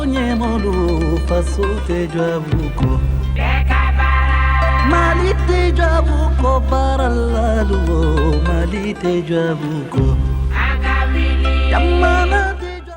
Ɲɛmɔlu faso tɛ jɔ abu kɔ Mali tɛ jɔ abu kɔ baara la lu Mali tɛ jɔ abu kɔ jamana tɛ jɔ.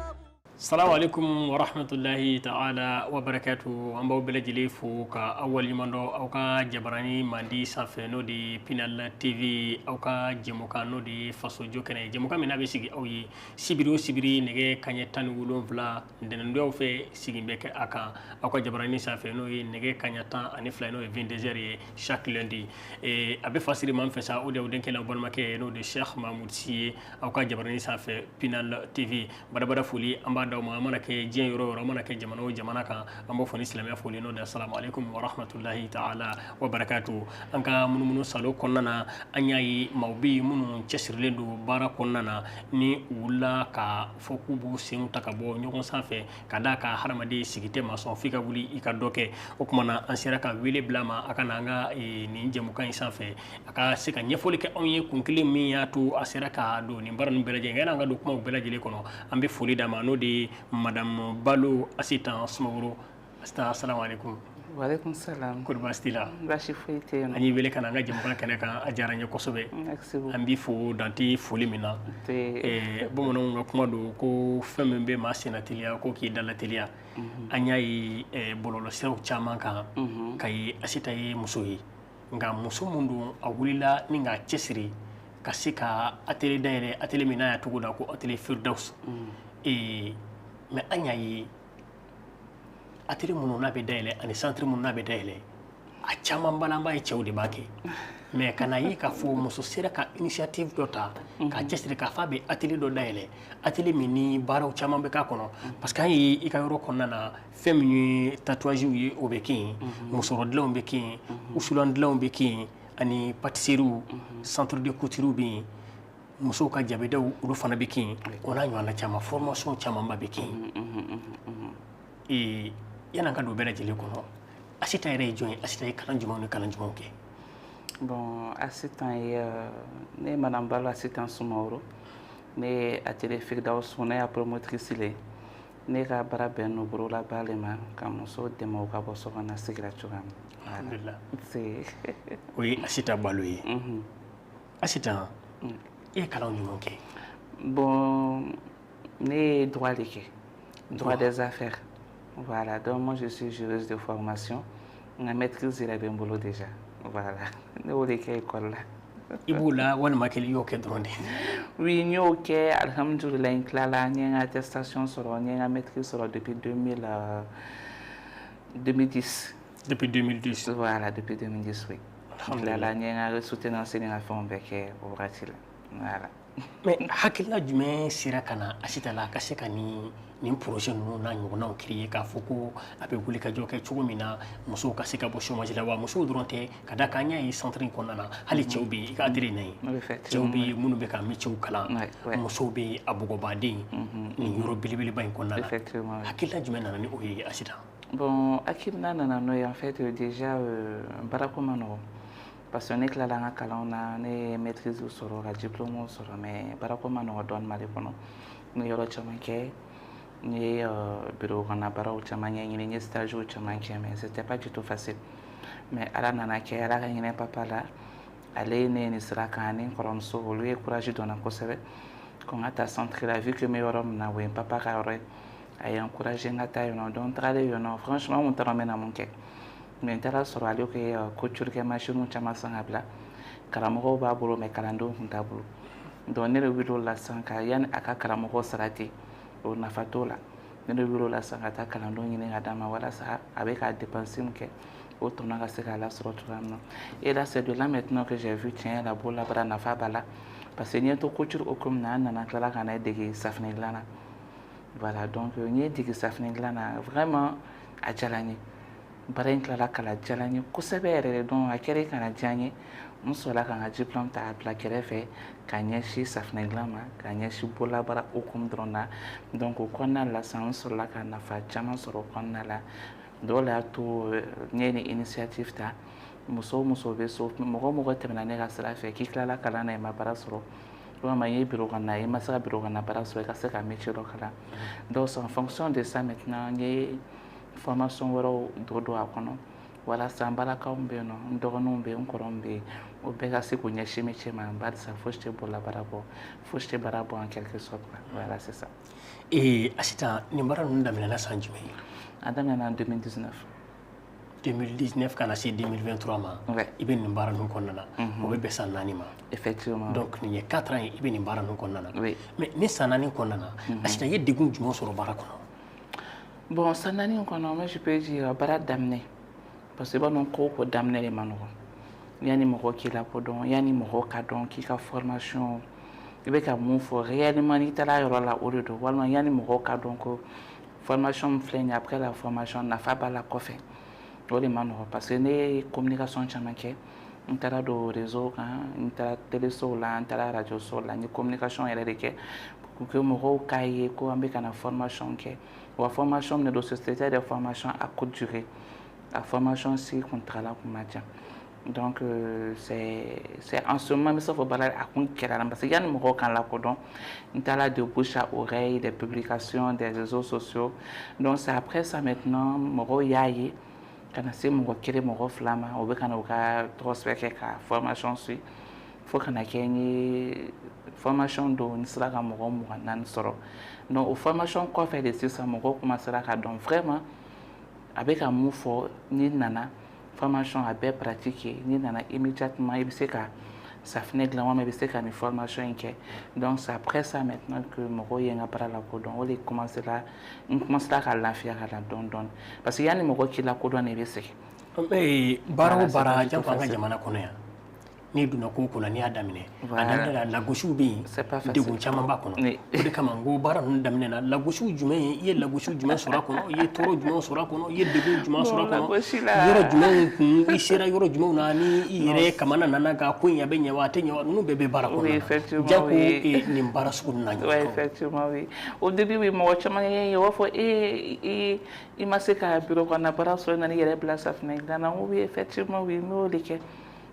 Salamu alaikum wa rahmatullahi ta'ala wa barakatuh. An b'aw bɛɛ lajɛlen fo ka aw waleɲuman dɔn aw ka jabarani mandi sanfɛ, n'o de ye Pinal TV, aw ka jɛmukan, n'o de ye Fasojɔ kɛnɛ ye, jɛmukan min n'a bɛ sigi aw ye sibiri o sibiri nɛgɛ kaɲɛ 17 ntɛnɛndonyaw fɛ. Sigi bɛ kɛ a kan aw ka jabarani sanfɛ, n'o ye nɛgɛ kaɲɛ 12, n'o ye 22 heures ye, chaque lundi. A bɛ fasiri maa min fɛ sa, o de y'aw denkɛ n'aw balimakɛ ye, n'o de ye Cheikh Mahmoud Sy ye, aw ka jabarani sanfɛ Pinal TV. Badabada foli an b'a d'aw ma. An mana kɛ diɲɛ yɔrɔ o yɔrɔ, an mana kɛ jamana o jamana kan, an b'o fɔ ni silamɛya foli, n'o de ye asalamu aleykum wa rahmatulahi ta'ala wa barakatu. An ka munumunu salo kɔnɔna na, an y'a ye maaw bɛ yen minnu cɛsirilen don baara kɔnɔna na, ni u wulila ka fɔ k'u b'u senw ta ka bɔ ɲɔgɔn sanfɛ, ka d'a kan hadamaden sigi tɛ maa sɔn, f'i ka wuli i ka dɔ kɛ. O tuma na, an sera ka wele bila ma a ka na an ka nin jɛmukan in sanfɛ, a ka se ka ɲɛfɔli kɛ anw ye kun kelen min y'a to a sera ka don nin baara ninnu bɛɛ lajɛlen. Yanni an ka don kumaw bɛɛ lajɛlen kɔnɔ, an bɛ foli d'a ma, n'o de ye Madame Balo Asitan Sumaworo. Asitan, asalamu aleykum. Waaleykum salam. Kɔri baasi t'i la? Baasi foyi tɛ yen. An y'i wele ka na an ka jɛmukan kɛnɛ kan, a diyara n ye kosɛbɛ. Merci beaucoup. An b'i fo dante foli min na. Bamananw ka kuma don ko fɛn min bɛ maa senna teliya, ko k'i dala teliya. An y'a ye bɔlɔlɔsiraw caman kan ka ye Asita ye muso ye, nka muso min don, a wulila ni k'a cɛsiri ka se ka atelier dayɛlɛ, atelier min n'a y'a tɔgɔ da ko Atelier Firdaus. Mais an y'a ye atelier minnu n'a bɛ dayɛlɛ ani centre minnu n'a bɛ dayɛlɛ, a caman ba an b'a ye cɛw de b'a kɛ. Mais ka na ye k'a fɔ muso sera ka initiative dɔ ta k'a cɛsiri k'a fɔ a bɛ atelier dɔ dayɛlɛ, atelier min ni baaraw caman bɛ k'a kɔnɔ, parce que an ye i ka yɔrɔ kɔnɔna na, fɛn min ye tatouage ye, o bɛ kɛ yen, musɔrɔ dilanw bɛ kɛ yen, wusulan dilanw bɛ kɛ yen, ani pâtisserie, centre de couture bɛ yen, musow ka jabedaw olu fana bɛ kɛ yen, o n'a ɲɔgɔnna caman, formation camanba bɛ kɛ yen. Yan'an ka don bɛɛ lajɛlen kɔnɔ, Asita yɛrɛ ye jɔn ye? Asita ye kalan jumɛnw ni kalan jumɛnw kɛ? Bon, Asitan ye ne ye Madame Balo Asitan Sumaworo. Ne ye Atelier Firdaus, ne y'a promotrice le ye. Ne ka baara bɛnnen don bololabaara le ma, ka musow dɛmɛ u ka bɔ so kɔnɔ sigira cogoya min. Alhamdulillah, o ye Asita Balo ye. Asita, i ye kalan jumɛn kɛ? Bon, ne ye droit de kɛ, droit des affaires. Voilà, donc moi je suis juriste de formation. N ka maîtrise yɛrɛ bɛ n bolo déjà. Voilà, ne y'o de kɛ école la. I b'o la walima kelen i y'o kɛ dɔrɔn de? Oui, n y'o kɛ, alhamdulilayi, n tilala, n ye n ka attestation sɔrɔ, n ye n ka maîtrise sɔrɔ depuis 2000, 2010. Depuis 2010. Voilà, depuis 2010, oui. N tilala, n ye n ka soutenance ni n ka fɛnw bɛɛ kɛ o wagati la. Voilà. Mais hakilina jumɛn sera ka na Asita la ka se ka nin projet ninnu n'a ɲɔgɔnnaw créer, k'a fɔ ko a bɛ wuli ka jɔ kɛ cogo min na musow ka se ka bɔ chômage la? Wa musow dɔrɔn tɛ, ka d'a kan an y'a ye centre in kɔnɔna na, hali cɛw bɛ yen, i ka atelier in na yen, cɛw bɛ yen minnu bɛ ka métier kalan, musow bɛ yen, a bugɔbaden nin yɔrɔ belebeleba in kɔnɔna la. Hakilina jumɛn nana ni o ye, Asita? Bon, hakilina nana n'o ye, en fait, déjà baarako ma nɔgɔn, parce que ne tilala n ka kalanw na, ne ye maîtrise sɔrɔ, ka diplôme sɔrɔ, mais baarako ma nɔgɔn dɔɔni Mali kɔnɔ. N ye yɔrɔ caman kɛ, n ye bureau kɔnɔna baaraw caman ɲɛɲini, n ye stage caman kɛ, mais c'était pas du tout facile. Mais Ala nana kɛ, Ala ka hinɛ papa la, ale ye ne nin sira kan, ani n kɔrɔmuso, olu ye courage don n na kosɛbɛ ko n ka taa centre la, vu que n bɛ yɔrɔ min na, o ye n papa ka yɔrɔ ye. A ye encouragé n ka taa yen nɔ. Donc n tagalen yen nɔ, franchement, n kun t'a dɔn n bɛna mun kɛ, mais n taara sɔrɔ ale ye couture kɛ machine caman san ka bila, karamɔgɔw b'a bolo, mais kalandenw kun t'a bolo. Donc ne de wuli o la sisan ka yanni a ka karamɔgɔw sara ten, o nafa t'o la, ne de wuli o la sisan ka taa kalandenw ɲini ka d'a ma, walasa a bɛ ka dépense min kɛ, o tɔnɔ ka se k'a lasɔrɔ cogoya min na. Et là, c'est de là maintenant que j'ai vu, tiɲɛ yɛrɛ la, bololabaara nafa b'a la, parce que n ye to couture hokumu na, an nana tilala ka na dege safinɛ dilan na. Voilà, donc n ye dege safinɛ dilan na, vraiment a diyara n ye. Baara in tilala ka diyara n ye kosɛbɛ yɛrɛ de. Donc a kɛra ka na diya n ye, n sɔrɔla ka n ka diplôme ta k'a bila kɛrɛfɛ, ka ɲɛsin safinɛ dilan ma, ka ɲɛsin bololabaara hokumu dɔrɔn na. Donc o kɔnɔna la sisan, n sɔrɔla ka nafa caman sɔrɔ o kɔnɔna la. Dɔw la y'a to n ye nin initiative ta. Muso o muso bɛ so, mɔgɔ o mɔgɔ tɛmɛna ne ka sira fɛ k'i tilala kalan na, i ma baara sɔrɔ, Walima i ye bureau kɔnɔna i ma se ka bureau kɔnɔna baara sɔrɔ, i ka se ka métier dɔ kalan. Donc c'est en fonction de ça maintenant n ye formation wɛrɛw don a kɔnɔ, walasa n balakaw bɛ yen nɔ, n dɔgɔninw bɛ yen, n kɔrɔw bɛ yen, o bɛɛ ka se k'u ɲɛsin métier ma, barisa fosi tɛ bolola baara bɔ, fosi tɛ baara bɔ en quelque sorte quoi. Voilà, c'est ça. Ee Asitan, nin baara ninnu daminɛna san jumɛn? A daminɛna en 2019. 2019 ka na se 2023 ma, i bɛ nin baara ninnu kɔnɔna na, o bɛ bɛn san 4 ma. Effectivement. Donc nin ye 4 ans ye i bɛ nin baara ninnu kɔnɔna na. Oui. Mais nin san 4 kɔnɔna na, Asitan, i ye degun jumɛn sɔrɔ baara kɔnɔ? Bon, san 4 kɔnɔ, moi je peux dire baara daminɛ, parce que i b'a dɔn ko o ko daminɛ de ma nɔgɔn. Yanni mɔgɔ k'i lakodɔn, yanni mɔgɔ ka dɔn k'i ka formation i bɛ ka mun fɔ réellement, n'i taara yɔrɔ la, o de don, walima yanni mɔgɔw ka dɔn ko formation min filɛ nin ye, après la formation nafa b'a la kɔfɛ, o de ma nɔgɔn. Parce que ne ye communication caman kɛ, n taara don réseau kan, n taara télésow la, n taara radio sow la, n ye communication yɛrɛ de kɛ pour que mɔgɔw k'a ye ko an bɛ ka na formation kɛ. Wa formation min de don, c'était des formations à courte durée, a formation si kuntagala kun ma jan. Donc c'est en ce moment n bɛ se k'a fɔ baara a kun gɛlɛyara, parce que yanni mɔgɔw kan lakodɔn, n taara de bouche à oreille, des publications, des réseaux sociaux. Donc c'est après ça maintenant mɔgɔw y'a ye ka na se mɔgɔ kelen, mɔgɔ fila ma, o bɛ ka na u ka tɔgɔ sɛbɛn kɛ ka formation suit, fo ka na kɛ n ye formation dɔw n sera ka mɔgɔ 24 sɔrɔ. Donc o formation kɔfɛ de sisan mɔgɔw commencera ka dɔn vraiment a bɛ ka mun fɔ. N'i nana formation, a bɛɛ pratique ye, n'i nana immédiatement i bɛ se ka safinɛ dilan, walima i bɛ se ka nin formation in kɛ. Donc c'est après ça maintenant que mɔgɔw ye n ka baara lakodɔn. O de commencera, n commencera ka lafiya ka na dɔɔni dɔɔni, parce que yanni mɔgɔ k'i lakodɔn de, i bɛ sɛgɛn. Baara o baara, janko an ka jamana kɔnɔ yan, n'i donna ko o ko la, n'i y'a daminɛ, a daminɛ la, lagosiw bɛ yen, degun caman b'a kɔnɔ. O de kama n ko baara ninnu daminɛ na, lagosiw jumɛn ye, i ye lagosiw jumɛn sɔrɔ a kɔnɔ, i ye tɔɔrɔ jumɛn sɔrɔ a kɔnɔ, i ye degun jumɛn sɔrɔ a kɔnɔ, yɔrɔ jumɛnw kun i sera yɔrɔ jumɛnw na, ni i yɛrɛ kamana nana ka ko in a bɛ ɲɛ wa a tɛ ɲɛ wa, ninnu bɛɛ bɛ baara kɔnɔna na, janko nin baara sugu ninnu na ɲɔgɔn. Oui, effectivement, oui. Au début, oui, mɔgɔ caman ye u b'a fɔ e i ma se ka bureau kɔnɔna baara sɔrɔ, i nana i yɛrɛ bila safunɛ dilan na. N ko oui, effectivement, oui, n y'o de kɛ,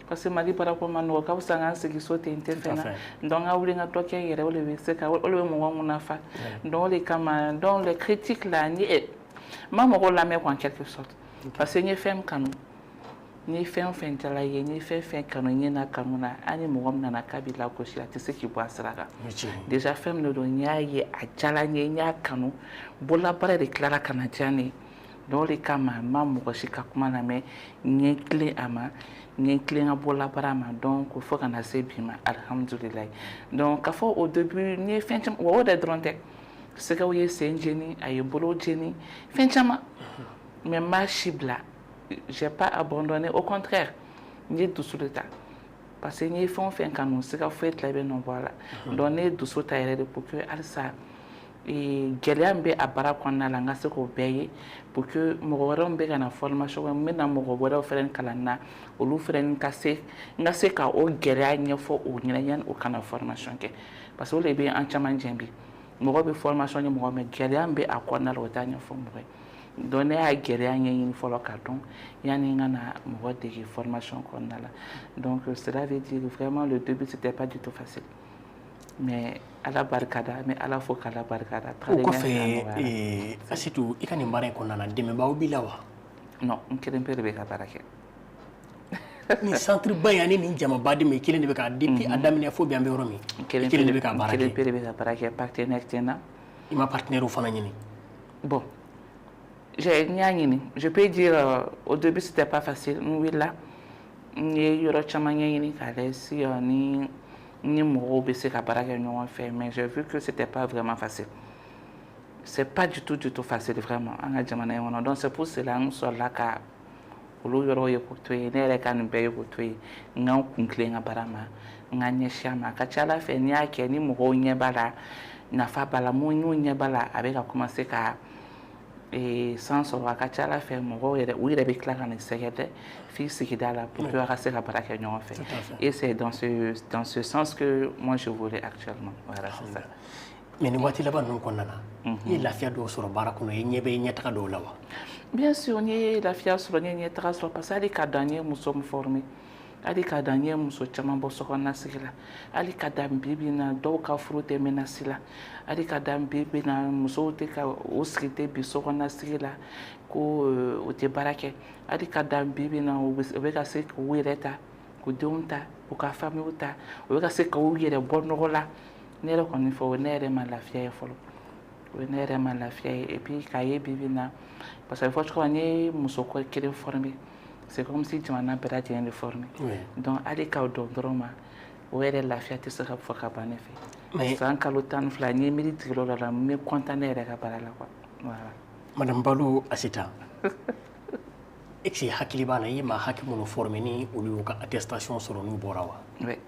parce que Mali baarako ma nɔgɔ, ka fisa n ka n sigi so ten, n tɛ fɛn na. Donc n ka wuli n ka dɔ kɛ n yɛrɛ, o de bɛ se ka o de bɛ mɔgɔ mun nafa. Donc o de kama, donc les critiques là, ni n ma mɔgɔw lamɛn quoi, en quelque sorte, parce que n ye fɛn min kanu, ni fɛn o fɛn diyara i ye, ni fɛn fɛn kanu i ɲɛ na kanu na, hali ni mɔgɔ min nana k'a b'i lagosi, a tɛ se k'i bɔ a sira kan. Déjà fɛn min de don, n y'a ye a diyara n ye, n y'a kanu, bololabaara de tilara ka na diya ne ye. Donc o de kama n ma mɔgɔ si ka kuma lamɛn, n ye tilen a ma, n ye tilen n ka bololabaara ma. Donc fo ka na se bi ma, alihamudulilayi. Donc k'a fɔ au début n ye fɛn caman, wa o de dɔrɔn tɛ, sɛgɛw ye sen jeni, a ye bolo jeni, fɛn caman, mais n m'a si bila, j'ai pas abandonné, au contraire, n ye dusu de ta, parce que n ye fɛn o fɛn kanu, siga foyi t'a la i bɛ nɔ bɔ a la. Donc ne ye dusu ta yɛrɛ de pour que halisa gɛlɛya min bɛ a baara kɔnɔna la, n ka se k'o bɛɛ ye, pour que mɔgɔ wɛrɛw bɛ ka na formation kɛ, n bɛ na mɔgɔ wɛrɛw fɛnɛ kalan na, olu fɛnɛ ka se, n ka se ka o gɛlɛya ɲɛfɔ o ɲɛna yanni o ka na formation kɛ, parce que o de bɛ an caman jɛ bi. Mɔgɔ bɛ formation kɛ mɔgɔ min, gɛlɛya min bɛ a kɔnɔna la, o t'a ɲɛfɔ mɔgɔ ye. Donc ne y'a gɛlɛya ɲɛɲini fɔlɔ ka dɔn yanni n ka na mɔgɔ dege formation kɔnɔna la. Donc cela veut dire vraiment le début, c'était pas du tout facile, mais Ala barika da, n bɛ Ala fo k'Ala barika da. O kɔfɛ, Asitu, i ka nin baara in kɔnɔna na, dɛmɛbaaw b'i la wa? Non, n kelen pe de bɛ ka baara kɛ. Nin centre ba in ani nin jamaba de i kelen de bɛ ka, depuis a daminɛ fo bi an bɛ yɔrɔ min, i kelen de bɛ ka baara kɛ? N kelen pe de bɛ ka baara kɛ, partenaire tɛ n na. I ma partenaire fana ɲini? Bon, n y'a ɲini, je peux dire au début c'était pas facile. N wulila, n ye yɔrɔ caman ɲɛɲini k'a lajɛ si ni mɔgɔw bɛ se ka baara kɛ ɲɔgɔn fɛ, mais j'ai vu que c'était pas vraiment facile. C'est pas du tout du tout facile vraiment an ka jamana in kɔnɔ. Donc c'est pour cela n sɔrɔla ka olu yɔrɔw ye k'o to yen, ne yɛrɛ ka nin bɛɛ ye k'o to yen, n ka n kun tilen n ka baara ma, n ka ɲɛsin a ma. A ka ca Ala fɛ, n'i y'a kɛ ni mɔgɔw ɲɛ b'a la, nafa b'a la, mun n'u ɲɛ b'a la, a bɛ ka commencer ka san sɔrɔ, a ka ca Ala fɛ mɔgɔw yɛrɛ, u yɛrɛ bɛ tila ka nin sɛgɛrɛ f'i sigida la pour que a ka se ka baara kɛ ɲɔgɔn fɛ. Et c'est dans ce sens que moi je voulais actuellement. Voilà, c'est ça. Mais nin waati laban ninnu kɔnɔna na, i ye lafiya dɔw sɔrɔ baara kɔnɔ, i ɲɛ bɛ ɲɛtaga dɔw la wa? Bien sûr, n ye lafiya sɔrɔ, n ye ɲɛtaga sɔrɔ, parce que hali ka dan n ye muso min former, Hali ka dan n ye muso caman bɔ sokɔnɔna sigi la. Hali ka dan bi bi in na, dɔw ka furu tɛ menace la. Hali ka dan bi bi in na, musow tɛ ka o sigi tɛ bi sokɔnɔna sigi la ko u tɛ baara kɛ. Hali ka dan bi bi in na, u bɛ ka se k'u yɛrɛ ta, k'u denw ta, u ka famille ta, u bɛ ka se k'u yɛrɛ bɔ nɔgɔ la. Ne yɛrɛ kɔni fɛ, o ye ne yɛrɛ ma lafiya ye fɔlɔ. O ye ne yɛrɛ ma lafiya ye. Et puis k'a ye bi bi in na, parce que a bɛ fɔ cogo min na, n'i ye muso kelen former, c'est comme si jamana bɛɛ lajɛlen de former. Donc hali k'aw dɔn dɔrɔn ma, o yɛrɛ lafiya tɛ se ka fɔ ka ban ne fɛ. San kalo 12, n ye miiri tigɛ o la, n bɛ content ne yɛrɛ ka baara la quoi. Voilà. Madame Balo Assitan, est-ce que hakili b'a la i ye maa hakɛ minnu former ni olu y'u ka attestation sɔrɔ n'u bɔra wa? Oui.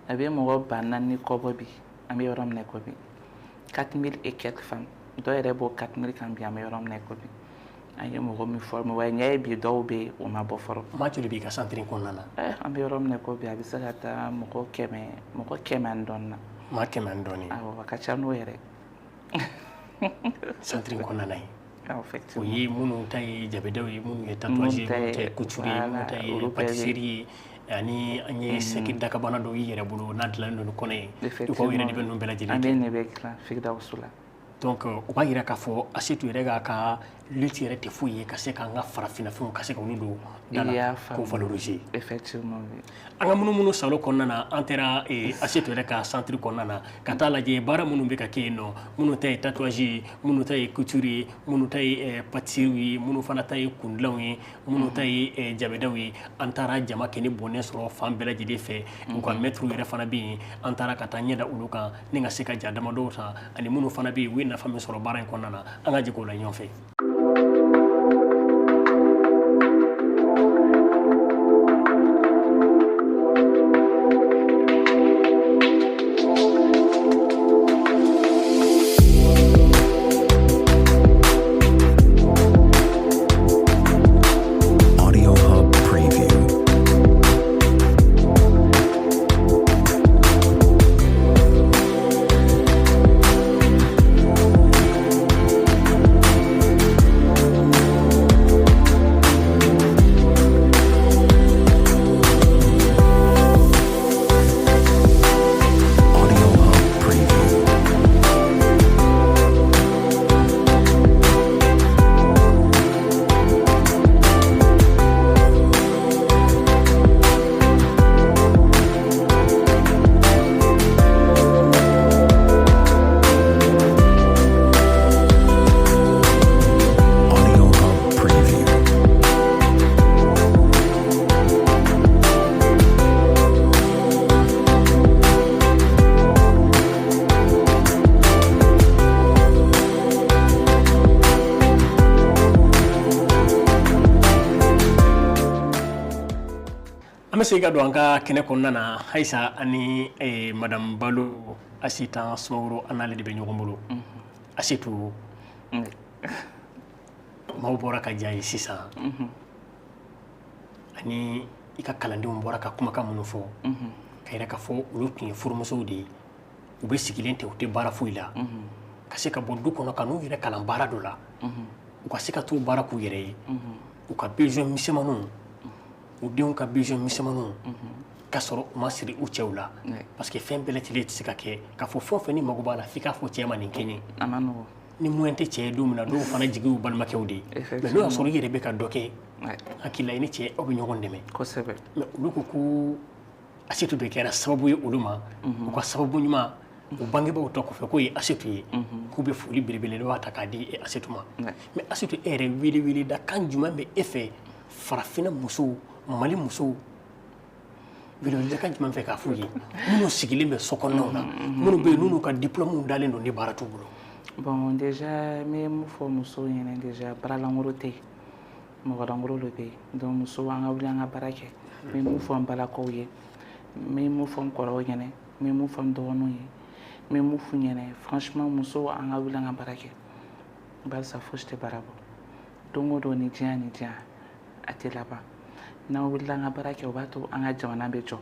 A bɛ mɔgɔ 4000 ni kɔ bɔ bi, an bɛ yɔrɔ min na i ko bi. 4000 et quelques femmes. Dɔw yɛrɛ b'o 4000 kan bi, an bɛ yɔrɔ min na i ko bi. An ye mɔgɔ min former, wa ɲɛ ye bi dɔw bɛ yen, o ma bɔ fɔlɔ. Maa joli b'i ka centre kɔnɔna na? An bɛ yɔrɔ min na i ko bi, a bɛ se ka taa mɔgɔ 100, mɔgɔ 100 ani dɔɔnin na. Maa 100 ani dɔɔnin. Awɔ, a ka ca n'o yɛrɛ. Centre kɔnɔna na yen. Effectivement. O ye minnu ta ye jabedaw ye, minnu ye tatouage ye, minnu ta ye couture ye, minnu ta ye pâtisserie ye, ani an ye sɛki dakabana dɔw y'i yɛrɛ bolo n'a dilannen don ni kɔnɛ ye. I ko aw yɛrɛ de bɛ ninnu bɛɛ lajɛlen kɛ. An bɛ nin bɛɛ dilan Firidawusu la. Donc o b'a yira k'a fɔ Asetu yɛrɛ k'a ka lutte yɛrɛ tɛ foyi ye ka se k'an ka farafinnafɛnw ka se ka olu don da la k'o valoriser. Effectivement. An ka munumunu salon kɔnɔna na, an taara Asetu yɛrɛ ka centre kɔnɔna na ka taa lajɛ baara minnu bɛ ka kɛ yen nɔ, minnu ta ye tatouage ye, minnu ta ye couture ye, minnu ta ye pâtisserie ye, minnu fana ta ye kundilanw ye, minnu ta ye jabedaw ye. An taara jama kɛ ni bɔnɛ sɔrɔ fan bɛɛ lajɛlen fɛ. U ka maître yɛrɛ fana bɛ yen, an taara ka taa ɲɛ da olu kan ni ka se ka ja damadɔw ta, ani minnu fana bɛ yen u ye nafa min sɔrɔ baara in kɔnɔna na, an ka jɛ k'o la ɲɔgɔn fɛ. An bɛ segin ka don an ka kɛnɛ kɔnɔna na halisa, ani madame Balo Asitan Sumaworo, an n'ale de bɛ ɲɔgɔn bolo. Asetu, maaw bɔra ka ja ye sisan, ani i ka kalandenw bɔra ka kumakan minnu fɔ ka yira k'a fɔ olu tun ye furumusow de ye, u bɛ sigilen tɛ, u tɛ baara foyi la, ka se ka bɔ du kɔnɔ ka n'u yɛrɛ kalan baara dɔ la, u ka se ka t'u baara k'u yɛrɛ ye, u ka besoin misɛnmaninw, u denw ka besoin misɛnmaninw, ka sɔrɔ u ma siri u cɛw la, parce que fɛn bɛɛ lajɛlen tɛ se ka kɛ k'a fɔ fɛn o fɛn ni mago b'a la f'i k'a fɔ cɛ ma nin kɛ n ye. A ma nɔgɔn. Ni moyen tɛ cɛ ye don min na, dɔw fana jigi y'u balimakɛw de ye. Mais n'o y'a sɔrɔ i yɛrɛ bɛ ka dɔ kɛ, hakili la i ni cɛ aw bɛ ɲɔgɔn dɛmɛ. Mais olu ko ko Asetu de kɛra sababu ye olu ma, u ka sababu ɲuman u bangebaaw tɔ kɔfɛ k'o ye Asetu ye, k'u bɛ foli belebeleba ta k'a di Asetu ma. Mais Asetu, e yɛrɛ wele da kan jumɛn bɛ e fɛ farafinna musow, Mali musow, weleweledakan jumɛn fɛ k'a f'u ye, minnu sigilen bɛ so kɔnɔnaw na, minnu bɛ yen n'u ka diplôme dalen don ni baara t'u bolo? Bon, déjà n bɛ mun fɔ musow ɲɛna, déjà baara lankolon tɛ yen, mɔgɔ lankolon de bɛ yen. Donc musow, an ka wuli an ka baara kɛ. N bɛ mun fɔ n balakaw ye, n bɛ mun fɔ n kɔrɔw ɲɛna, n bɛ mun fɔ n dɔgɔninw ye, n bɛ mun f'u ɲɛna, franchement musow, an ka wuli an ka baara kɛ, barisa fosi tɛ baara bɔ. Don o don ni diɲɛ ni diɲɛ a tɛ laban. N'an wulila an ka baara kɛ, o b'a to an ka jamana bɛ jɔ,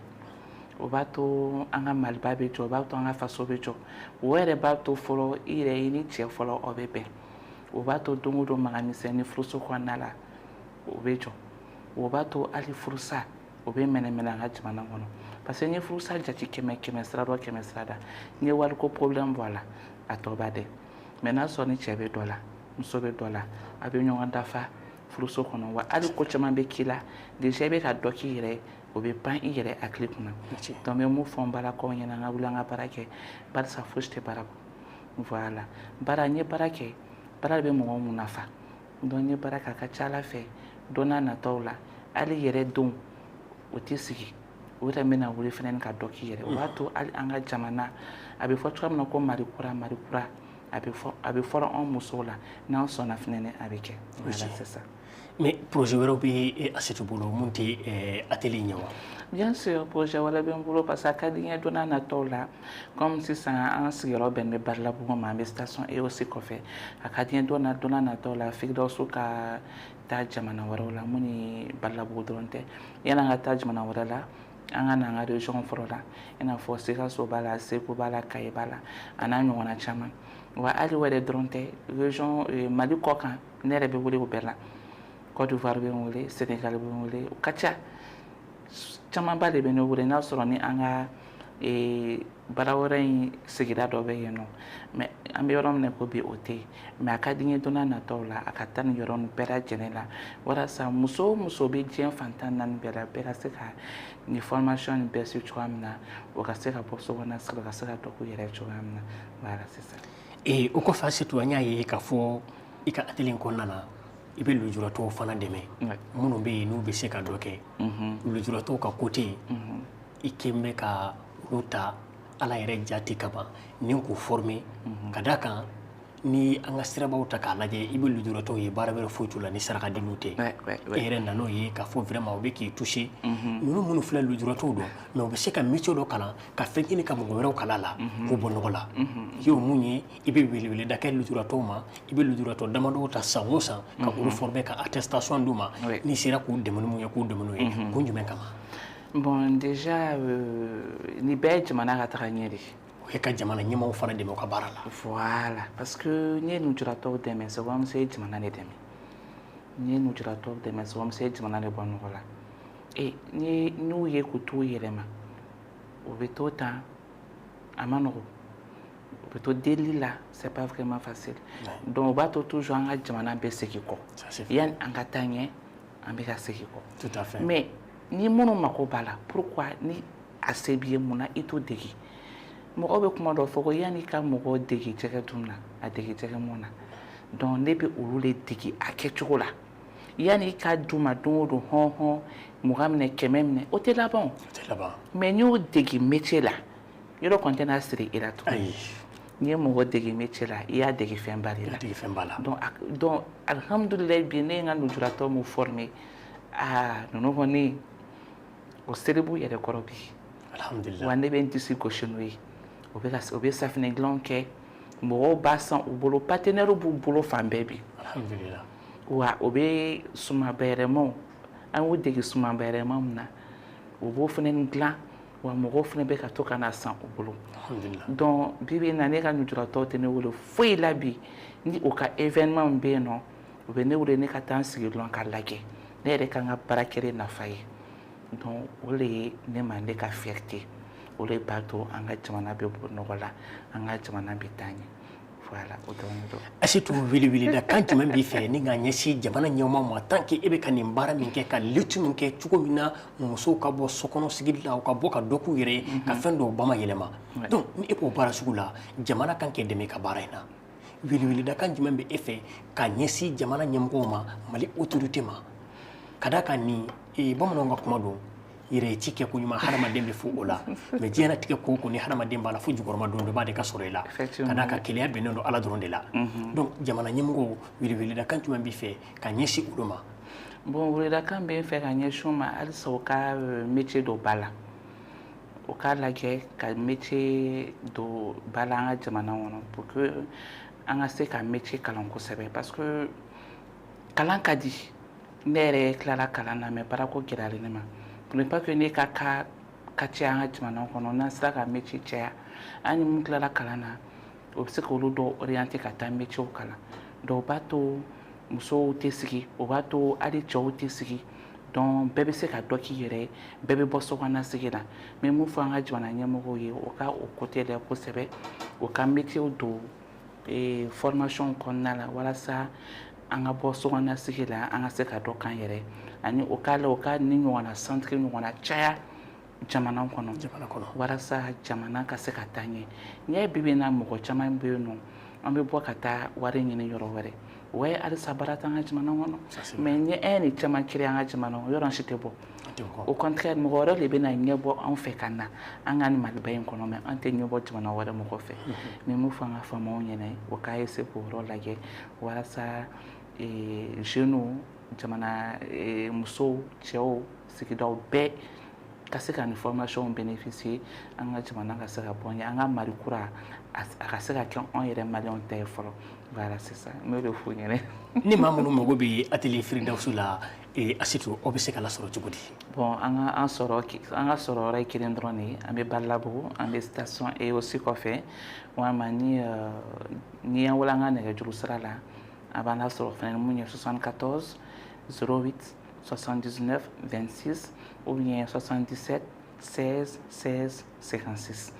o b'a to an ka Maliba bɛ jɔ, o b'a to an ka faso bɛ jɔ. O yɛrɛ b'a to fɔlɔ i yɛrɛ i ni cɛ fɔlɔ aw bɛ bɛn. O b'a to don o don maga misɛnnin furuso kɔnɔna la, o bɛ jɔ. O b'a to hali furusa O bɛ mɛnɛ an ka jamana kɔnɔ, parce que n ye furusa jate 100 100 sira dɔ 100 sira da, n ye wariko problème bɔ a la, a tɔ b'a dɛ. Mais n'a sɔrɔ ni cɛ bɛ dɔ la, muso bɛ dɔ la, a bɛ ɲɔgɔn dafa furuso kɔnɔ, wa hali ko caman bɛ k'i la déjà, i bɛ ka dɔ k'i yɛrɛ ye, o bɛ ban i yɛrɛ hakili kunna. Donc n bɛ mun fɔ n balakaw ɲɛna? An ka wuli, an ka baara kɛ, barisa fosi tɛ baara bɔ. Voilà, baara, n ye baara kɛ, baara de bɛ mɔgɔ mun nafa. Donc n ye baara kɛ, a ka ca Ala fɛ, don n'a nataw la, hali yɛrɛ denw o tɛ sigi, o yɛrɛ bɛna wuli fɛnɛ ka dɔ k'i yɛrɛ. O b'a to hali an ka jamana, a bɛ fɔ cogoya min na ko Mali kura, Mali kura, a bɛ fɔ, a bɛ fɔra anw musow la, n'an sɔnna fɛnɛ, a bɛ kɛ. Voilà, c'est ça. Mais projet wɛrɛw bɛ Asetu bolo mun tɛ atelier in ye wa? Bien sûr, projet wɛrɛ bɛ n bolo, parce que a ka di n ye don n'a nataw la, comme sisan an sigiyɔrɔ bɛnnen bɛ Balabugu ma, an bɛ station EOC kɔfɛ. A ka di n ye don n'a nataw la, Firidawusu ka taa jamana wɛrɛw la, mun ni Balabugu dɔrɔn tɛ. Yanni an ka taa jamana wɛrɛ la, an ka na an ka région fɔlɔ la, i n'a fɔ Sikaso b'a la, Segu b'a la, Kayi b'a la, a n'a ɲɔgɔnna caman. Wa hali o yɛrɛ dɔrɔn tɛ, région Mali kɔ kan, ne yɛrɛ bɛ wele o bɛɛ la. Côte d'Ivoire bɛ n wele, Sénégal bɛ n wele, o ka ca, camanba de bɛ ne wele. N'a sɔrɔ ni an ka baara wɛrɛ in sigida dɔ bɛ yen nɔ, mais an bɛ yɔrɔ min na ko bi, o tɛ yen. Mais a ka di n ye don n'a nataw la, a ka taa nin yɔrɔ nin bɛɛ lajɛlen la, walasa muso o muso bɛ diɲɛ fan 14 bɛɛ la, bɛɛ ka se ka nin formation nin bɛɛ su cogoya min na, o ka se ka bɔ so kɔnɔ sigi, ka se ka dɔ k'u yɛrɛ cogoya min na. Voilà, c'est ça. O kɔfɛ, Asetu, an y'a ye k'a fɔ i ka atelier in kɔnɔna na, i bɛ lujuratɔw fana dɛmɛ, minnu bɛ yen n'u bɛ se ka dɔ kɛ. Lujuratɔw ka côté, i kɛn bɛ ka olu ta Ala yɛrɛ jate kama ni k'u former, ka d'a kan ni an ka sirabaw ta k'a lajɛ, i bɛ lujuratɔw ye, baara wɛrɛ foyi t'u la ni saraka deliw tɛ. E yɛrɛ nan'o ye k'a fɔ vraiment o bɛ k'i toucher. Ninnu minnu filɛ, lujuratɔw don, mais u bɛ se ka métier dɔ kalan ka fɛn ɲini ka mɔgɔ wɛrɛw kalan la k'u bɔ nɔgɔ la. I y'o mun ye, i bɛ weleweleda kɛ lujuratɔw ma, i bɛ lujuratɔ damadɔw ta san o san ka olu former, ka attestation d'u ma. N'i sera k'u dɛmɛ ni mun ye, k'u dɛmɛ n'o ye, kun jumɛn kama? Bon, déjà, nin bɛɛ ye jamana ka taga ɲɛ de. O ye ka jamana ɲɛmaaw fana dɛmɛ u ka baara la. Voilà, parce que n'i ye lujuratɔw dɛmɛ, c'est comme si i ye jamana de dɛmɛ. N'i ye lujuratɔw dɛmɛ, c'est comme si i ye jamana de bɔ nɔgɔ la. E ni n'u ye k'u t'u yɛrɛ ma, u bɛ to tan, a ma nɔgɔn, u bɛ to delili la, c'est pas vraiment facile. Donc o b'a to toujours an ka jamana bɛ segin kɔ. Yanni an ka taa ɲɛ, an bɛ ka segin kɔ. Tout à fait. Mais ni minnu mako b'a la, pourquoi ni a se b'i ye, mun na i t'o dege? Mɔgɔw bɛ kuma dɔ fɔ ko yanni i ka mɔgɔw dege jɛgɛ dun na, a dege jɛgɛ mɔn na. Donc ne bɛ olu de dege a kɛcogo la. Yanni i ka d'u ma don o don, hɔn hɔn, 20 minɛ, 100 minɛ, o tɛ laban o. O tɛ laban. Mais n'i y'o dege métier la, yɔrɔ kɔni tɛna siri i la tuguni. Ayi. N'i ye mɔgɔ dege métier la, i y'a dege fɛnba de la. I y'a dege fɛnba la. Donc alhamdulilayi, bi ne ye n ka lujuratɔ mun former, aa, ninnu kɔni o seri b'u yɛrɛ kɔrɔ bi. Alhamdulilayi. Wa ne bɛ n disi gosi n'o ye. O bɛ safinɛ dilanw kɛ, mɔgɔw b'a san u bolo, partenaires b'u bolo fan bɛɛ bi. Alhamdulilayi. Wa o bɛ sumanbayɛlɛmaw, an y'u dege sumanbayɛlɛma min na, u b'o fana dilan, wa mɔgɔw fana bɛ ka to ka na san u bolo. Alhamdulilayi. Donc bi bi in na, ne ka lujuratɔw tɛ ne wele foyi la bi. Ni o ka événement min bɛ yen nɔ, u bɛ ne wele, ne ka taa n sigi dɔrɔn ka lajɛ, ne yɛrɛ ka n ka baara kɛlen nafa ye. Donc o de ye ne ma ne ka fierté, o de b'a to an ka jamana bɛ bɔ nɔgɔ la, an ka jamana bɛ taa ɲɛ. Voilà, o dɔrɔn de don. Asetu, weleweleda kan jumɛn b'i fɛ ni ka ɲɛsin jamana ɲɛmaaw ma, tant que e bɛ ka nin baara min kɛ, ka lutte min kɛ, cogo min na musow ka bɔ sokɔnɔ sigili la, u ka bɔ ka dɔ k'u yɛrɛ ye, ka fɛn dɔw bamayɛlɛma? Donc ni e b'o baara sugu la, jamana kan k'e dɛmɛ i ka baara in na. Weleweleda kan jumɛn bɛ e fɛ ka ɲɛsin jamana ɲɛmɔgɔw ma, Mali autorité ma, ka d'a kan nin bamananw ka kuma don, yɛrɛ ci kɛ ko ɲuman, hadamaden bɛ fo o la, mais diɲɛlatigɛ ko o ko, ni hadamaden b'a la, fo jukɔrɔma don dɔ b'a de ka sɔrɔ i la, ka d'a kan keleya bɛnnen don Ala dɔrɔn de la. Donc jamana ɲɛmɔgɔw, weleweleda kan jumɛn b'i fɛ ka ɲɛsin olu ma? Bon, weleweledakan bɛ n fɛ ka ɲɛsin u ma, halisa u ka métier dɔ ba la, u k'a lajɛ ka métier dɔ ba la an ka jamana kɔnɔ, pour que an ka se ka métier kalan kosɛbɛ, parce que kalan ka di. Ne yɛrɛ tilala kalan na, mais baarako gɛlɛyalen ne ma. Pour ne pas que ne ka ka caya an ka jamana kɔnɔ, n'an sera ka métier caya, an ni mun tilala kalan na, o bɛ se k'olu dɔw orienter ka taa métier kalan. Donc o b'a to musow tɛ sigi, o b'a to hali cɛw tɛ sigi. Donc bɛɛ bɛ se ka dɔ k'i yɛrɛ ye, bɛɛ bɛ bɔ sokɔnɔna sigi la. N bɛ mun fɔ an ka jamana ɲɛmɔgɔw ye, o ka o côté lajɛ kosɛbɛ, o ka métier don formation kɔnɔna la, walasa an ka bɔ sokɔnɔna sigi la, an ka se ka dɔ k'an yɛrɛ, ani o k'a la, o ka ni ɲɔgɔnna centre ɲɔgɔnna caya jamana kɔnɔ, jamana kɔnɔ, walasa jamana ka se ka taa ɲɛ. N'i y'a ye bi bi in na, mɔgɔ caman bɛ yen nɔ, an bɛ bɔ ka taa wari ɲini yɔrɔ wɛrɛ. O ye halisa baara t'an ka jamana kɔnɔ. Mais ni an ye nin caman créer an ka jamana kɔnɔ, yɔrɔ si tɛ bɔ. Au contraire, mɔgɔ wɛrɛ de bɛ na ɲɛbɔ anw fɛ ka na an ka nin Maliba in kɔnɔ, mais an tɛ ɲɛbɔ jamana wɛrɛ mɔgɔ fɛ. N bɛ mun fɔ an ka faamaw ɲɛna, o k'a essayer k'o yɔrɔ lajɛ, walasa jeunes, jamana musow, cɛw, sigidaw bɛɛ ka se ka nin formation bénéficier, an ka jamana ka se ka bɔ ɲɛ, an ka Mali kura a ka se ka kɛ anw yɛrɛ maliyɛnw ta ye fɔlɔ. Voilà, c'est ça, n b'o de f'u ɲɛna. Ni maa minnu mago bɛ atelier Firidawusu la, Asetu, aw bɛ se ka lasɔrɔ cogo di? Bon, an ka an sɔrɔ an ka sɔrɔ yɔrɔ ye kelen dɔrɔn de ye. An bɛ Balabugu, an bɛ station EOC kɔfɛ, walima ni y'an wele an ka nɛgɛjuru sira la, a b'an lasɔrɔ fɛnɛ mun ye 74 08 79 26 ou bien 77 16 16 56.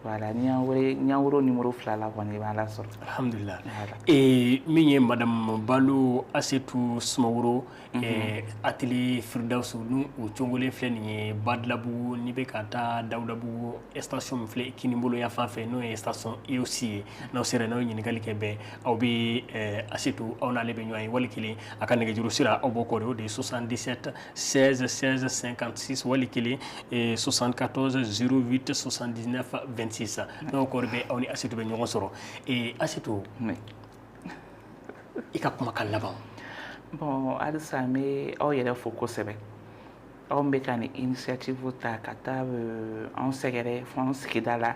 Voilà, ni y'an wele, ni y'an wele o numéro fila la kɔni, i b'an lasɔrɔ. Alhamdulillah. Voilà. Min ye madame Balo Asetu Sumaworo, atelier Firidawusu n'u o cogolen filɛ nin ye Badalabugu, n'i bɛ ka taa Dawudabugu station min filɛ kinibolo yan fan fɛ, n'o ye station EOC ye, n'aw sera, n'aw ye ɲininkali kɛ bɛɛ, aw bɛ Asetu, aw n'ale bɛ ɲɔgɔn ye. Wali kelen, a ka nɛgɛjuru sira, aw b'o kɔrɔ, o de ye 77 16 16 56, wali kelen 74 08 79 26. N'aw kɔrɔ bɛ, aw ni Asetu bɛ ɲɔgɔn sɔrɔ. Asetu, i ka kumakan laban. Bon, halisa n bɛ aw yɛrɛ fo kosɛbɛ, aw bɛ ka nin initiative ta ka taa anw sɛgɛrɛ fo an sigida la,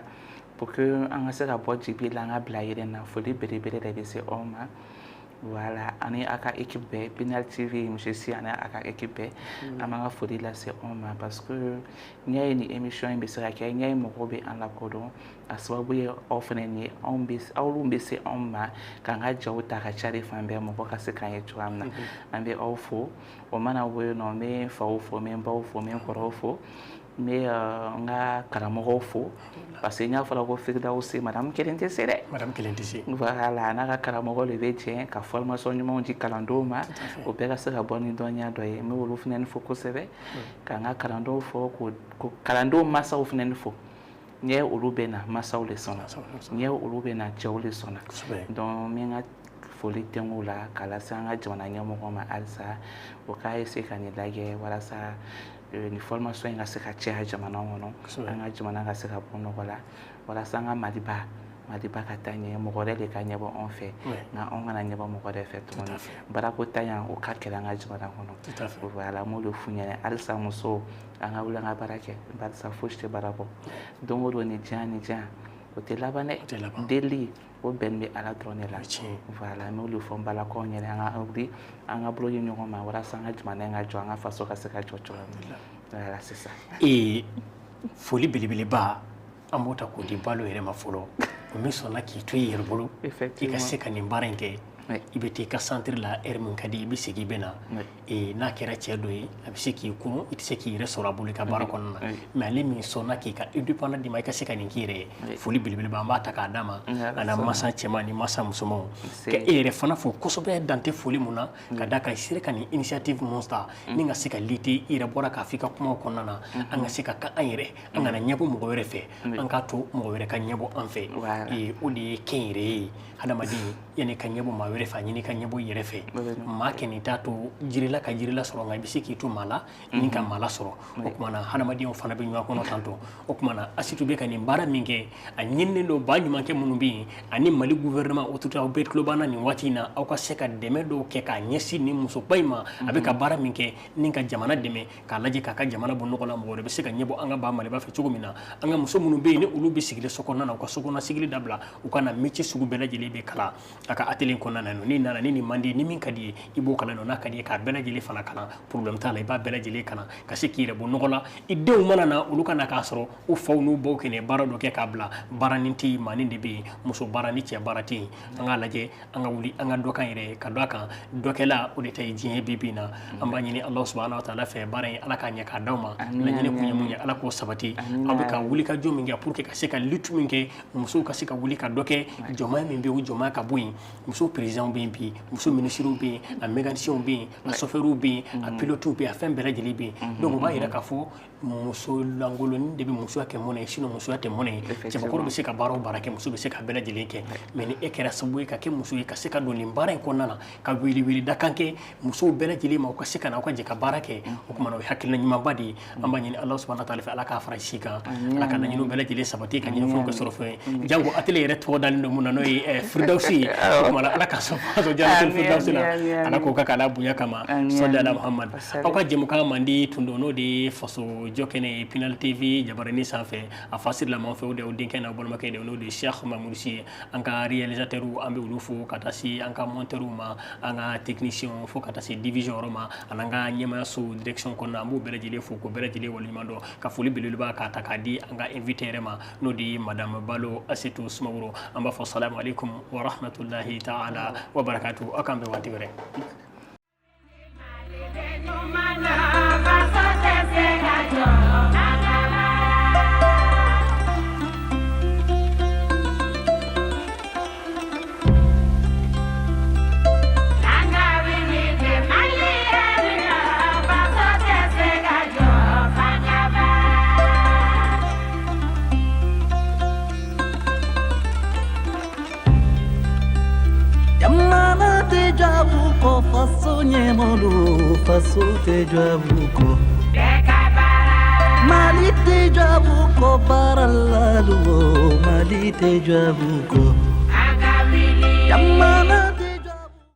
pour que an ka se ka bɔ dibi la, an ka bila yɛrɛ na. Foli belebele de bɛ se aw ma. Voilà, ani a ka équipe bɛɛ, Pinal TV, monsieur Si, ani a ka équipe bɛɛ, an b'an ka foli lase aw ma, parce que n'i y'a ye nin émission in bɛ se ka kɛ, n'i y'a ye mɔgɔw bɛ an lakodɔn, a sababu ye aw fana ye. Anw bɛ aw bɛ se anw ma k'an ka jaw ta ka cari fan bɛɛ, mɔgɔ ka se k'an ye cogoya min na. An bɛ aw fo. O mana bɔ yen nɔ, n bɛ faw fo, n bɛ n baw fo, n bɛ n kɔrɔw fo, n bɛ n ka karamɔgɔw fo, parce que n y'a fɔra ko Firidawusi, madame kelen tɛ se dɛ. Madame kelen tɛ se. Voilà, n'a ka karamɔgɔ de bɛ jɛ ka formation ɲumanw di kalandenw ma, o bɛɛ ka se ka bɔ ni dɔnniya dɔ ye. N bɛ olu fana fo kosɛbɛ, ka n ka kalandenw fo, ko kalandenw masaw fana fo. N'i ye olu bɛ na, masaw de sɔnna, n'i ye olu bɛ na, cɛw de sɔnna. Donc n bɛ n ka foli tɛnku la k'a lase an ka jamana ɲɛmɔgɔ ma halisa, o k'a essayer ka nin lajɛ, walasa nin formation in ka se ka caya jamana kɔnɔ, an ka jamana ka se ka bɔ nɔgɔ la, walasa an ka Maliba ka taa ɲɛ. Mɔgɔ wɛrɛ de ka ɲɛbɔ anw fɛ, nka anw kana ɲɛbɔ mɔgɔ wɛrɛ fɛ tuguni. Baarako tanya, o ka gɛlɛn an ka jamana kɔnɔ. Voilà, n b'o de f'u ɲɛna halisa. Musow, an ka wuli, an ka baara kɛ, barisa fosi tɛ baara bɔ. Don o don, nin diyan nin diyan, o tɛ laban dɛ. Deli o bɛn bɛ Ala dɔrɔn de la. Voilà, n b'o de fɔ n balakaw ɲɛna, an ka wuli, an ka bolo di ɲɔgɔn ma, walasa an ka jamana in ka jɔ, an ka faso ka se ka jɔ cogoya min na. Voilà, c'est ça. Foli belebeleba, an b'o ta k'o di Balo yɛrɛ ma fɔlɔ, o min sɔnna k'i to i yɛrɛ bolo i ka se ka nin baara in kɛ. I bɛ taa i ka centre la heure min ka di, i bɛ segin, i bɛ na. N'a kɛra cɛ dɔ ye, a bɛ se k'i kurun, i tɛ se k'i yɛrɛ sɔrɔ a bolo i ka baara kɔnɔna na. Mais ale min sɔnna k'i ka indépendant d'i ma, i ka se ka nin k'i yɛrɛ ye, foli belebeleba, an b'a ta k'a d'a ma, a n'a masa cɛman ni masa musomanw. Ka e yɛrɛ fana fo kosɛbɛ, dan tɛ foli mun na, ka d'a kan i sera ka nin initiative mun ta ni ka se ka lutter. I yɛrɛ bɔra k'a fɔ i ka kumaw kɔnɔna na, an ka se ka kɛ an yɛrɛ, an kana ɲɛbɔ mɔgɔ wɛrɛ fɛ, an k'a to mɔgɔ wɛrɛ ka ɲɛbɔ an fɛ. O de ye kɛnyɛrɛye ye. Hadamaden, yanni ka ɲɛbɔ maa wɛrɛ fɛ, a ɲini ka ɲɛbɔ i yɛrɛ fɛ. Maa kɛnɛ t'a to jirila ka jirila sɔrɔ, nka i bɛ se k'i to maa la ni ka maa lasɔrɔ. O tuma na, hadamadenw fana bɛ ɲɔgɔn kɔnɔ tantɔ. O tuma na, Asitu bɛ ka nin baara min kɛ, a ɲininen don ba ɲumankɛ minnu bɛ yen ani Mali gouvernement autorité, aw bɛɛ tulo banna nin waati in na, aw ka se ka dɛmɛ dɔw kɛ k'a ɲɛsin nin musoba in ma. A bɛ ka baara min kɛ ni ka jamana dɛmɛ, k'a lajɛ k'a ka jamana bɔ nɔgɔ la, mɔgɔ wɛrɛ bɛ se ka ɲɛbɔ an ka ba Maliba fɛ cogo min na. An ka muso minnu bɛ yen, ni olu bɛ sigilen so kɔnɔna na, u ka so kɔnɔ sigili dabila, u ka na métier sugu bɛɛ lajɛlen bɛ kalan. A ka atelier kɔnɔna na, n'i nana ni nin man di, ni min ka di ye, i b'o kalan. N'a ka di ye k'a bɛɛ lajɛlen fana kalan, problème t'a la, i b'a bɛɛ lajɛlen kalan ka se k'i yɛrɛ bɔ nɔgɔ la. I denw mana na, olu ka na k'a sɔrɔ u faw n'u baw kɛnɛ baara dɔ kɛ k'a bila. Baara ni tɛ yen, maanin de bɛ yen, muso baara ni cɛ baara tɛ yen. An k'a lajɛ, an ka wuli, an ka dɔ kan yɛrɛ ka dɔ a kan, dɔkɛla o de ta ye diɲɛ bi bi in na. An b'a ɲini Ala subahana wa taala fɛ, baara in, Ala k'a ɲɛ k'a d'aw ma. Laɲini kun ye mun ye, Ala k'o sabati. Aw bɛ ka wuli ka jɔ min kɛ pour que ka se ka lutte min kɛ, musow ka se ka wuli ka dɔ kɛ, jɔnmaya min bɛ yen, o jɔnmaya ka bɔ yen. Muso président bɛ yen bi, muso ministres bɛ yen, a mécaniciens bɛ yen, a chauffeurs bɛ yen, a pilotes bɛ yen, a fɛn bɛɛ lajɛlen bɛ yen. Donc o b'a yira k'a fɔ muso lankolonni de bɛ musoya kɛ mɔnɛ ye, sinon musoya tɛ mɔnɛ ye. Cɛbakɔrɔ bɛ se ka baara o baara kɛ, muso bɛ se ka bɛɛ lajɛlen kɛ. Mais ni e kɛra sababu ye ka kɛ muso ye, ka se ka don nin baara in kɔnɔna na, ka wele wele dakan kɛ musow bɛɛ lajɛlen ma, u ka se ka na, aw ka jɛ ka baara kɛ, o tuma na o ye hakilina ɲumanba de ye. An b'a ɲini Ala subahana taala fɛ, Ala k'a fara si kan, Ala ka laɲiniw bɛɛ lajɛlen sabati, ka ɲini fɛnw kɛ sɔrɔ fɛn ye. Jango atelier yɛrɛ tɔgɔ dalen don mun na, n'o ye Firidawusi ye, o tuma na Ala ka sɔn Jannatul Firidawusi la, Ala k'o kɛ k'a bonya kama. Sɔli ala Muhammad. Aw ka jɛmukan mandi tun don, n'o de ye faso jɔ kɛnɛ ye, Pinal TV jabarani sanfɛ. A fasiri la fɛ, o de y'aw denkɛ n'aw balimakɛ de, n'o de ye Cheikh Mamoudou Sy ye. An ka réalisateur, an bɛ olu fo, ka taa se an ka monteur ma, an ka technicien, fo ka taa se division yɔrɔ ma, ani an ka ɲɛmayaso direction kɔnɔna, an b'u bɛɛ lajɛlen fo k'u bɛɛ lajɛlen waleɲuman dɔn. Ka foli belebeleba k'a ta k'a di an ka invité yɛrɛ ma, n'o de ye madame Balo Asetu Sumaworo. An b'a fɔ salamu aleykum wa rahmatulahi taala wa barakatuhu. Aw k'an bɛn waati wɛrɛ. Jamana tɛ jɔ kɔ, faso ɲɛmɔgɔlu, faso tɛ jɔ kɔ. Mali tɛ jɔ kɔ, baara la, Mali tɛ jɔ kɔ. Jamana